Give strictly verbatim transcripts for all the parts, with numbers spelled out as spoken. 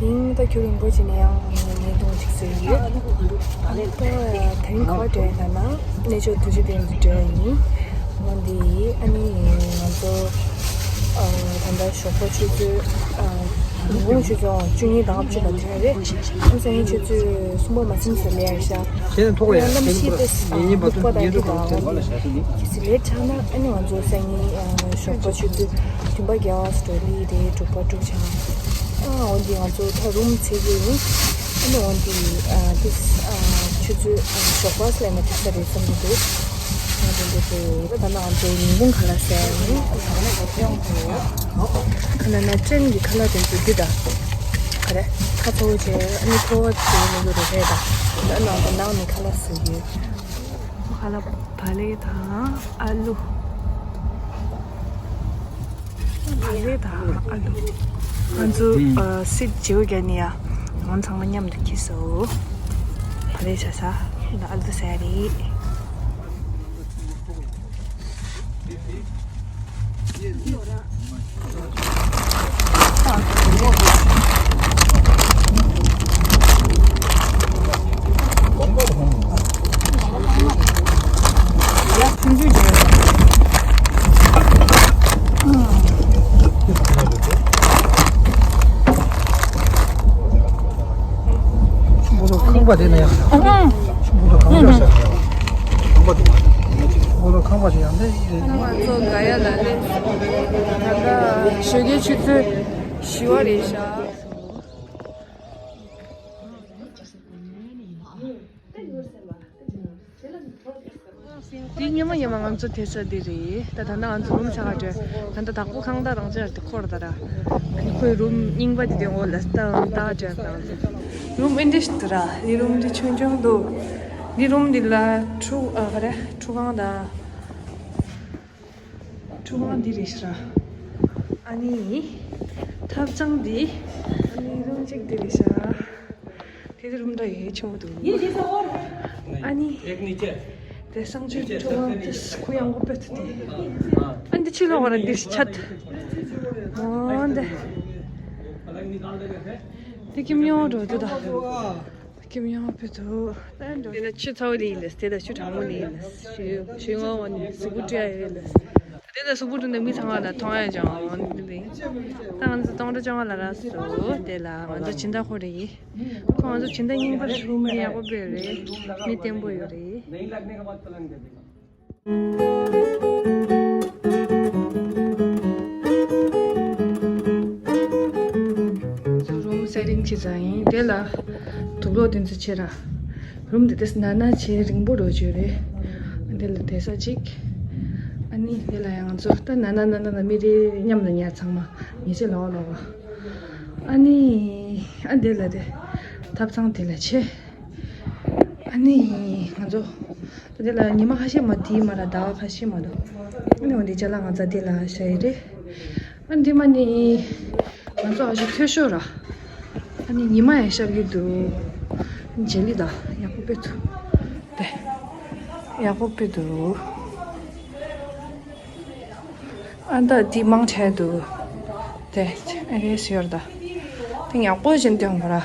དེང་ད་ཁྱོད་རིང་པོ་ཅིག་ནས་ཡང་བརྙན་ཐུང་ཅིག་བཟོས་ཡོད། ཨ་ནི་ད་དེ་རིང་ག་པར་འགྲོ་ཡིན་ལབ་ན་གནས་མཆོག་ཐུགས་རྗེ་གདན་དུ་འགྲོ་ཡིན། འོན་ཏེ་ཨ་ནི་ང་ཚོ་ཨ་ད་ལྟ་ཞོགས་པ་ཆུ་ཚོད་ཨ་ཉིན་གུང་ཆུ་ཚོད་བཅུ་གཉིས་དང་ལྔ་བཅུ་ལ་ཐོན་རེད། ཨ་ནི་སང་ཉིན་ཆུ་ཚོད་གསུམ་པ་མ་ཟིན་ཙམ་ལ་ཡར་ཤག་ཁྱེད་ནི་ཐོག་ལ་ཡང་གནམ་གཤིས་ཏེ་ཉེ་ཉེ་བ་ཚོ་ཉེ་ཉེ་བ་ཚོ་ཉེ་ཉེ་བ་ཚོ་ལེ་ཆགས་ན་ཨ་ནི་ང་ཚོ་སང་ཉིན་ཞོགས་པ་ཆུ་ཚོད་བདུན་པ་བརྒྱད་པ་སུ་འགྲོ་ལི་རེད། དྲུག་པ་དྲུག་ཆགས། ཨ་འོན་ཏེ་ང་ཚོ་ད་རུམ་བཙལ་གྱི་ཡིན། ཨ་ནི་འོན་ཏེ་ཨ་ཏིས་ཨ་ཆུ་ཚོད་ཨ་ཞོགས་པ་སླེབས་ན་འགྲིག་ས་རེད་བསམ་གྱི་འདུག་ཨ་དེ་འདྲ་དེ་ད་ད་ནང་ང་ཚོ་ཉིན་གུང་ཁ་ལག་ཟས་ཡིན། ཁ་ལག་ན་ཅན་གྱི་ཁ་ལག་དེ་ཚོ་འདི་ད་ག་རེ་ཁ་ཚ་བོ་བྱས། ཨ་ནི་ཕོ་བ་དེ་མི་འདུག་རེད་རེད། ད་ད་ནང་དུ་ནང་ནས་ཁ་ལག་ཟས་ཡོད། ཁ་ལག་བག་ལེབ་དང་ཨ་ལུ། བག་ལེབ་དང་ཨ་ལུ། ང་ཚོ་ཨ་སིད་བརྗེ་པོ་རྒྱག་ནི་ཡ། ང་ཚང་མ་མཉམ་དུ་འཁྱེར་སོ། བག་ལེབ་བྱ་ས། ཨ་ལུ་ཟ་རེད། ཁང་པ་དེ་ན་ཡང་། ཁང་པ་དེ་ཁང་པ་དེ་ཡང་དེ། ང་ཚོ་ག་ཡ་ལ་ལས། ད་ལྟ་ཞོགས་ཀའི་ཆུ་ཚོད་བཞི་པ་རེད་ཤག་འདི་སྔོན་མ་སྔོན་མ་ང་ཚོ་དེ་ས་འདི་རེད། ད་ད་ནང་ང་ཚོ་རུམ་ཆགས་ཀ་འགྲོ། ད་ལྟ་དྭགས་པོ་ཁང་བདག་རང་ཅག་དེ་འཁོར་ད་ར། ཨ་ནི་ཁོའི་རུམ་རྙིང་པ་དེ་དེ་འོག་ལ་ལྟ་ལྟ་བྱས་ད། རུམ་ཨེ་འདྲ་ཞིག་འདུག་ར། འདི་རུམ་འདི་ཆུང་ཆུང་འདུག་འདི་རུམ་འདི་ལ་ཁྲུ་ཨ་ག་རེ་ཁྲུ་ཁང་དང་། ཁྲུ་ཁང་འདི་རེད་ཤག་ཨ་ནི་ཐབ་ཚང་འདི། ཨ་ནི་རུམ་གཅིག་འདི་རེད་ཤག་དེ་དུས་རུམ་འདྲ་ཡོད་ཆེན་པོ་འདུག་ཨ་ནི་དེ་གསང་སྤྱོད་ཁྲོ་བ་དེ་ཁུ་ཡང་གོ་པོད་དེ། ཨ་འདི་ཕྱི་ལོགས་ལ་འདིར་ཆད། འོ་འདི། དེ་ཁྱིམ་ཡོང་འགྲོ་དུ་ད། ཁྱིམ་ཡོང་པོད་དུ། དེ་ལ་ཆུ་ཚ་བོ་ལི་ལས་དེ་ལ་ཆུ་གྲང་མོ་ལི་ལས་ཞུ་ཞུ་ངོ་བ་ནི་གཟུགས་པོ་བཀྲུ་ཡ་ཡོད་ལས། དེ་ལ་གཟུགས་པོ་བཀྲུ་ནས་མི་ཚང་བ་ལ་མཐོང་ཡ་ཅང་འོང་འདི་རེད། ད་ང་ཚོ་སྟོང་ཕྲག་བཅོ་ལྔ་ལ་རག་སོ། དེ་ལ་ང་ཚོ་སྦྱིན་བདག་ཁོ་རེད། ཁོང་ཚོ་སྦྱིན་བདག་རྙིང་པ་རེད། མི་ཡག་པོ་དཔེ་རེད། མི་བརྟན་པོ་ཡོད་རེད། རུམ་སེ་ཊིང་བྱེད་ས་ཡིན། དེ་ལ་དུག་ལོག་དེ་ཚོ་བྱེད་ར། རུམ་དེ་དེ་ན་ན་བྱེད་རིང་པོ་འགྲོ་བརྗོད་རེད། དེ་ལ་བསྡད་ས་གཅིག་ཨ་ནི་དེ་ལ་ཡང་ང་ཚོ་ད་ན་ན་ན་ན་ན་མི་རེ་མཉམ་ལ་ཉལ། ཚང་མ་ཉལ་ཆས་ལོག་ལོག་ཨ་ནི་ཨ་འདི་ལ་དེ་ཐབ་ཚང་དེ་ལ་ཆེ། ཨ་ནི་ང་ཚོ་ད་དེ་ལ་ཉི་མ་ཁ་ཤས་མ་དེའི་མ་ར་ཟླ་བ་ཁ་ཤས་མ་འདུག་ཨ་ནི་འོ་འདི་ཅ་ལག་ང་ཚོ་དེ་ལ་བཞག་ཡི་རེད། ཨ་འདི་མ་ནི་ང་ཚོ་ཨ་ཞུ་ཐོས་ཤོར་ར། ཨ་ནི་ཉི་མ་ཡང་ཤར་གི་འདུག་མཇལ་ལི་ད་ཡག་པོ་དཔེ་ཐུབ། དེ་ཡག་པོ་དཔེ་འདུག་ཨ་ད་འདི་མང་ཆེ་འདུག་དེ་ཨེ་རེ་ཤོར་ད། དེ་ཡག་པོ་བཞིན་དུ་ཡོང་བ་ར།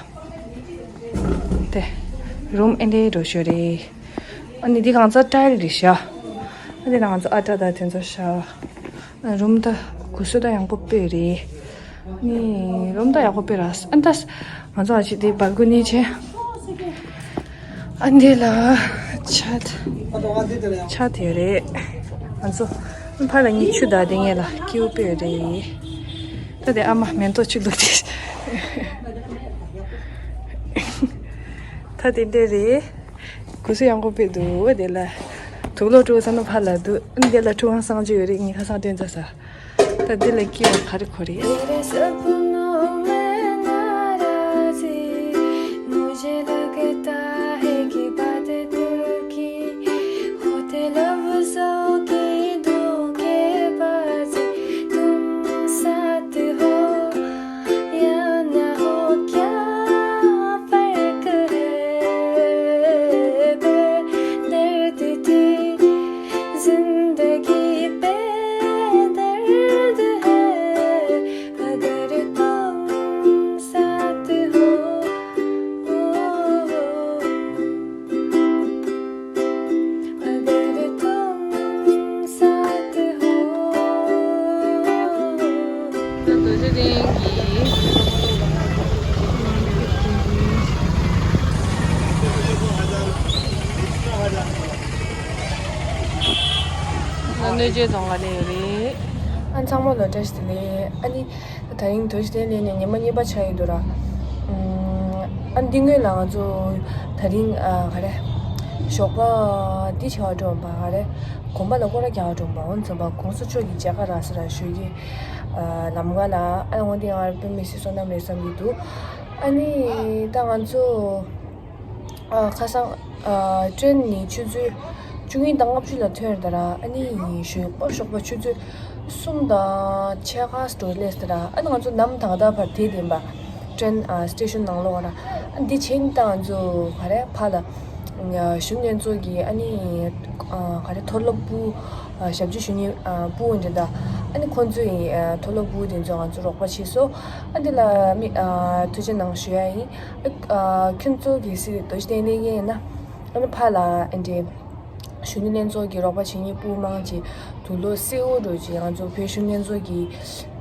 དེ་རུམ་ཨེ་རེ་འགྲོ་ཤོར་རེད། ཨ་ནི་འདི་གང་ཚ་ཊའིལ་རེད་ཤག་ཨ་འདི་ནང་ཚ་ཨ་ཏྲ་ད་དེ་ཚོ་ཤག་རུམ་ད་གུ་སུ་ད་ཡག་པོ་དཔེ་རེད། ནི་རུམ་ད་ཡག་པོ་དཔེ་ར། ཨ་ད་ང་ཚོ་ཨ་ཅི་དེ་བལ་ཀོ་ནི་ཆེ། ཨ་འདི་ལ་ཆ་ཆ་དེ་རེད། ང་ཚོ་ཕར་ལ་ཉི་ཆུ་ད་དེ་ངེད་ལ་ཀིའུ་དཔེ་རེད། ད་དེ་ཨ་མ་མེ་ཏོག་ཆུ་བླུགས་ཏེ། ད་དེ་འདྲ་རེད། གུ་སུ་ཡག་པོ་དཔེ་འདུག་དེ་ལ་དུག་ལོག་དཀྲུག་ས་ནི་ཕར་ལ་འདུག་ཨ་འདི་ལ་ཁྲུ་ཁང་གསང་སྤྱོད་ཡོད་རེད། ཉི་ཁ་སང་སྟོན་ཚ་ས། ད་འདི་ལ་སྐྱེ་བ་ག་རེ་གོ་རེད། ཆོས་རྗེ་རྫོང་ག་ནས་ཡོད་རེད། ཨ་ཚང་མ་ལ་བཀྲ་ཤིས་བདེ་ལེགས། ཨ་ནི་ད་རིང་དོ་ཞིག་དེ་ལས་ནས་ཉི་མ་གཉིས་པ་ཆགས་ཡོད་འདུག་ར། ཨ་འདི་སྔོན་ལ་ང་ཚོ་ད་རིང་ཨ་ག་རེ་ཞོགས་པ་འདི་བྱ་བ་འགྲོ་བ་ག་རེ་དགོན་པ་ལ་སྐོར་ར་རྒྱག་འགྲོ་བ་འོན་ཙམ་པ་གོང་ས་མཆོག་གི་མཇལ་ཁ་རག་ས་ར་ཞོལ་གྱི་ལམ་ཀ་ལ། ཨ་འོན་ཏེ་ང་ར་དཔེ་མི་སྲིད་བསོད་ནམས་རེད་བསམ་གྱི་འདུག་ཨ་ནི་ད་ང་ཚོ། ཨ་ཁ་སང་ཨ་ཊེན་ནི་ཆུ་ཚོད་བཅུ་གཉིས་དང་ལྔ་བཅུ་ལ་ཐོན་ཡོད་རེད་ད་ར། ཨ་ནི་ཞོགས་པ་ཞོགས་པ་ཆུ་ཚོད་གསུམ་དང་ཕྱེད་ཀ་འགྲོ་སླེབས་ད་ར། ཨ་ནི་ང་ཚོ་ནམ་ད་ལྟ་བར་བསྡད་ཡིན་པ། ཊེན་ཨ་སི་ཊེ་ཤོན་ནང་ལོགས་ར། ཨ་འདི་བྱས་ནི་ད་ང་ཚོ་ག་རེ་ཕར་ལ་ཨ་གཞོན་ནུ་ལྷན་ཚོགས་ཀྱི་ཨ་ནི་ཨ་ག་རེ་མཐོ་སློབ་པུའུ་ཨ་ཞབས་ཕྱི་ཞུ་མཁན་ཨ་པུའུ་འདྲ་ད། ཨ་ནི་ཁོང་ཚོའི་ཨ་མཐོ་སློབ་པུའུ་དེ་ཚོ་ང་ཚོ་རོགས་པ་བྱས་སོ། ཨ་འདི་ལ་མི་ཨ་ཐུགས་རྗེ་གནང་ཞུ་ཡ་ཡིན། ཨ་ཁྱོད་ཚོ་གལ་སྲིད་དོ་ཞིག་བསྟན་ལེ་ཡིན་ན། ཨ་ནི་ཕར་ལ་ཨ་འདྲེ་གཞོན་ནུ་ལྷན་ཚོགས་ཀྱི་རོགས་པ་བྱེད་མཁན་སྤུ་མང་ཅིག་དུག་ལོག་སེའུ་འགྲོ་ཅིག་ང་ཚོ་བོད་གཞོན་ནུ་ལྷན་ཚོགས་ཀྱི་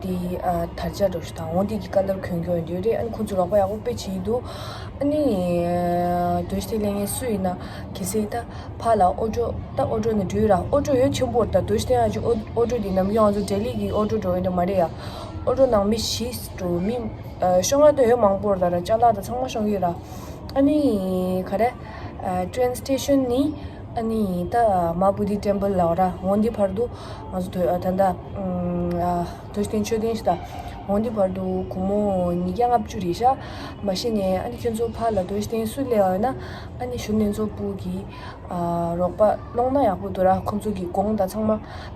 དེ་ཨ་དར་ཆ་འགྲོ་ཞིག་དང་འོང་དེ་གི་ཀ་ལར་གྱོན་གྱོན་འདུག་རེད། ཨ་ནི་ཁོང་ཚོ་རོགས་པ་ཡག་པོ་དཔེ་བྱེད་འདུག་ཨ་ནི་དོ་ཞིག་བསྟན་ལེ་ངས་སུ་ཡིན་ན་གལ་སྲིད་ད་ཕར་ལ་ཨོ་ཊོ་ད་ཨོ་ཊོ་ནས་འགྲུལ་ར། ཨོ་ཊོ་ཡོད་ཆེན་པོ་ད་དོ་ཞིག་བསྟན་ཡག་ཅིག་ཨོ་ཊོ་དེ་ནམ་རྒྱུན་ང་ཚོ་ལྡི་ལི་གི་ཨོ་ཊོ་འགྲོ་ཡིན་འདྲ་མ་རེད་ཡ། ཨོ་ཊོ་ནང་མི་བཞི་འགྲོ་མི་ཨ་ཤོང་ཡ་ད་ཡོད་མང་པོ་རེད་ད་ར། ཅ་ལག་ད་ཚང་མ་ཤོང་གི་ར། ཨ་ནི་ག་རེ་ཨ་ཊེན་སི་ཊེ་ཤོན་ནི་ཨ་ནི་ད་མ་བོ་དྷི་ཊེམ་པལ་ལ་འོ་ར། འོ་འདི་བར་དུ་ང་ཚོ་དོ་ཨ་ད་ད་ཨ་དོ་ཞིག་བསྟན་མཆོད་རྟེན་ཞིག་ད་འོ་འདི་བར་དུ་སྒོར་མོ་ཉིས་བརྒྱ་ལྔ་བཅུ་རེད་ཤག་མ་གཞི་ནས་ཨ་ནི་ཁྱོད་ཚོ་ཕར་ལ་དོ་ཞིག་བསྟན་སུ་སླེབས་ཡོད་ན་ཨ་ནི་གཞོན་ནུ་ལྷན་ཚོགས་པུའུ་གི་ཨ་རོགས་པ་སློང་ན་ཡག་པོ་འདུག་ར། ཁོང་ཚོ་གི་གོང་ད་ཚང་མ་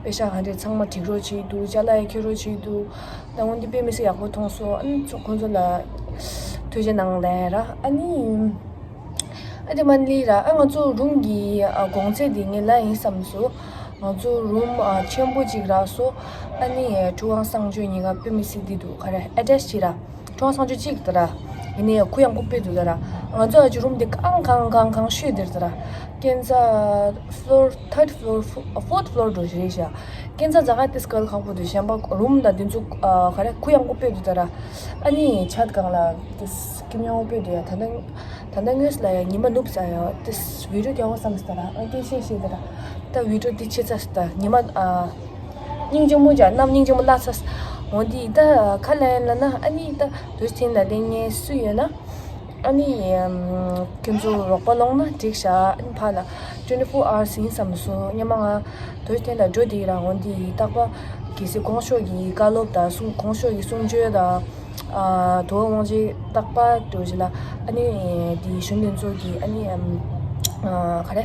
པེ་ཤག་ག་འདྲས་ཚང་མ་སྒྲིག་རོགས་བྱེད་འདུག་ཅ་ལག་ཡང་འཁྱེར་རོགས་བྱེད་འདུག་ད་འོ་འདི་དཔེ་མི་སྲིད་ཡག་པོ་མཐོང་སོང་། ཨ་ནི་ཚོ་ཁོང་ཚོ་ལ་ཐུགས་རྗེ་གནང་ལབ་ར། ཨ་ནི་ཨ་དེ་མ་ལི་ར་ཨ་ང་ཚོ་རུམ་གི་ཨ་གོང་ཚད་དེ་ངས་ལབ་ཡིན་བསམ་སོང་། ང་ཚོ་རུམ་ཨ་ཆེན་པོ་གཅིག་རག་སོང་། ཨ་ནི་ཁྲུ་ཁང་གསང་སྤྱོད་གཉིས་ཀ་དཔེ་མི་སྲིད་འདི་འདུག་ག་རེ་ཨེ་ཊེཆ་བྱས་ར། ཁྲུ་ཁང་གསང་སྤྱོད་གཅིག་ད་ར། ཡིན་ནའི་གུ་ཡངས་པོ་དཔེ་འདུག་ད་ར། ང་ཚོ་ཨ་ཅི་རུམ་དེ་གང་གང་གང་གང་ཤོས་དེར་ད་ར། ཀན་ས་ཕློར་ཐར་ཕློར་ཕོར་ཕློར་འགྲོ་ཞིག་རེད་ཤག་ཀན་ས་ཛ་ག་དེ་སྐལ་ཁག་པོ་འདུག་གཞན་པ་རུམ་དང་དེ་ཚོ་ཨ་ག་རེ་གུ་ཡངས་པོ་དཔེ་འདུག་ད་ར། ཨ་ནི་ཆ་གང་ལ་དེ་སྐྱིད་ཉམས་པོ་དཔེ་འདུག་ཡ། ད་ནང་ད་ལྟ་དངོས་སུ་ལ་ཡང་ཉི་མ་ནུབ་ས་ཡང་ཏིས་བི་ཌིའོ་རྒྱག་འོ་བསམ་སྟ་ར། ཨ་སྐད་ཆ་བཤད་ད་ར། ད་བི་ཌིའོ་འདི་ཆེ་ཚ་སྟ་ཉི་མ་ཨ་སྙིང་རྗེ་མོ་ཅག་གནམ་སྙིང་རྗེ་མོ་བརླག་ཚ། འོ་འདི་ད་ཁ་ལན་ལ་ན་ཨ་ནི་ད་དུས་ཆེན་ལ་ལེན་ངེས་སུ་ཡོད་ན་ཨ་ནི་ཁྱོད་ཚོ་རོགས་པ་སློང་ན་འགྲིག་ཤག་ཨ་ནི་ཕ་ལ་ཊུ་ཝེན་ཊི་ཕོར་ཨ་ཝར་སི་ཡིན་བསམ་སོང་། སྔོན་མ་ང་དུས་ཆེན་ལ་འགྲོ་དེ་ར། འོ་འདི་རྟག་པ་གལ་སྲིད་གོང་ཞོག་གི་བཀའ་སློབ་དང་གསུང་གོང་ཞོག་གི་གསུང་ཆོས་དང་། ཨ་དུ་བ་དབང་ཆེན་རྟག་པར་འགྲོ་བཞིན་ལ་ཨ་ནི་དེའི་གཞོན་ནུ་ཚོ་གི་ཨ་ནི་ཨམ་ཨ་ག་རེ་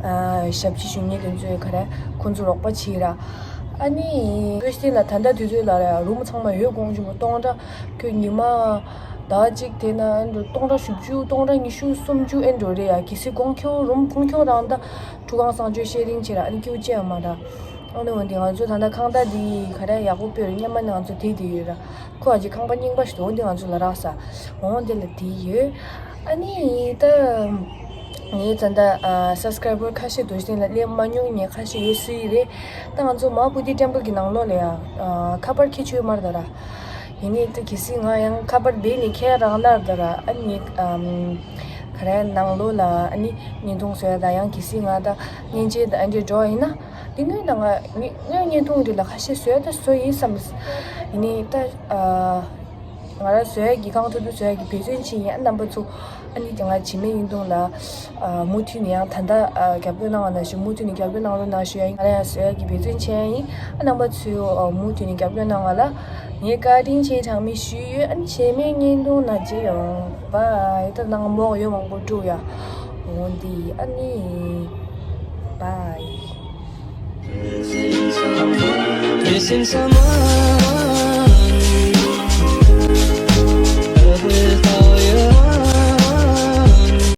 ཨ་ཞབས་ཕྱི་ཞུ་མཁན་དེ་ཚོས་ག་རེ་ཁོང་ཚོ་རོགས་པ་བྱེད་ར། ཨ་ནི་བོད་སྟེང་ལ་ད་ལྟ་དུས་ཚོད་ལ་ར་རུམ་ཚང་མ་ཡོད་དགོངས་ཆུ་མོ་སྟོང་ཕྲག་ཁྱོད་ཉི་མ་ཟླ་གཅིག་དེ་ན་ཨེ་འགྲོ་སྟོང་ཕྲག་བཞི་བཅུ་སྟོང་ཕྲག་ཉི་ཤུ་སུམ་ཅུ་ཨེ་འགྲོ་རེད་ཡ། གལ་སྲིད་གོང་ཁྱོད་རུམ་གོང་ཁྱོད་རང་ད་ཁྲུ་ཁང་གསང་སྤྱོད་ཤེ་རིང་བྱེད་ར། ཨ་ནི་ཁྱོད་ཅི་ཡང་མ་ར། ཨ་ནི་འོན་ཏེ་ང་ཚོ་ད་ལྟ་ཁང་བདག་འདི་ག་རེ་ཡག་པོ་དཔེ་རུ་སྔོན་མ་ནས་ང་ཚོ་དེ་དེ་ཡོད་ར། ཁོ་ཨ་ཅེ་ཁང་པ་རྙིང་པ་ཞིག་འདུག་འོན་ཏེ་ང་ཚོ་ལ་རག་ས་འོང་དེ་ལ་དེ་ཡོད། ཨ་ནི་ད་ངའི་ད་ལྟ་ཨ་སབ་སི་ཀ་རའི་བར་ཁ་ཤས་དུ་ཞིག་ལ་སླེབས་མ་མྱོང་མཁན་ཁ་ཤས་ཡོད་སྲིད་རེད། ད་ང་ཚོ་མ་བོ་དྷི་ཊེམ་པལ་གྱི་ནང་ལོགས་ལ་ཡང་ཨ་ཁ་པར་ཁྱེར་ཆོད་མར་ད་ར། ཡིན་ནའི་ད་གལ་སྲིད་ང་ཡང་ཁ་པར་སྦས་ནས་ཁྱེར་རང་ལར་ད་ར། ཨ་ནི་ཨམ་ག་རེ་ནང་ལོགས་ལ་ཨ་ནི་བརྙན་ཐུང་བཟོ་ཡ་ད་ཡང་གལ་སྲིད་ང་ད་བརྙན་ཆས་ད་ཨ་འདྲས་འགྲོ་བ་ཡིན་ན། དེ་སྔོན་ད་ང་ངའི་བརྙན་ཐུང་འདི་ལ་ཁ་ཤས་བཟོས་ད་བཟོ་ཡིན་བསམ། ཡིན་ནའི་ད་ཨ་ང་རང་བཟོ་ཡ་གི་གང་ཐུབ་ཐུབ་བཟོ་ཡ་གི་འབད་བརྩོན་བྱེད་ཡིན། ཨ་རྣམ་པ་ཚོ་ཨ་ནི་ང་རྗེས་མའི་བརྙན་ཐུང་ལ་ཨ་མུ་མཐུད་ནས་ཡང་ད་ལྟ་ཨ་རྒྱབ་སྐྱོར་གནང་བ་ནང་བཞིན་མུ་མཐུད་ནས་རྒྱབ་སྐྱོར་གནང་རོགས་གནང་ཞུ་ཡ་ཡིན། ང་རང་ཡང་བཟོ་ཡ་གི་འབད་བརྩོན་བྱེད་ཡ་ཡིན། ཨ་རྣམ་པ་ཚོས་ཨ་མུ་མཐུད་ནས་རྒྱབ་སྐྱོར་གནང་བ་ལ་ངས་བཀའ་དྲིན་ཆེ་གྲངས་མེད་ཞུས་ཡོད། ཨ་ནི་རྗེས་མའི་བརྙན་ཐུང་ནང་མཇལ་ཡོང་། བཱའི། ད་ནང་མོག་ཡོད་མང་པོ་དཀྲུག་ཡ། འོ་འདི་ཨ་ནི་བཱའི། Missing someone.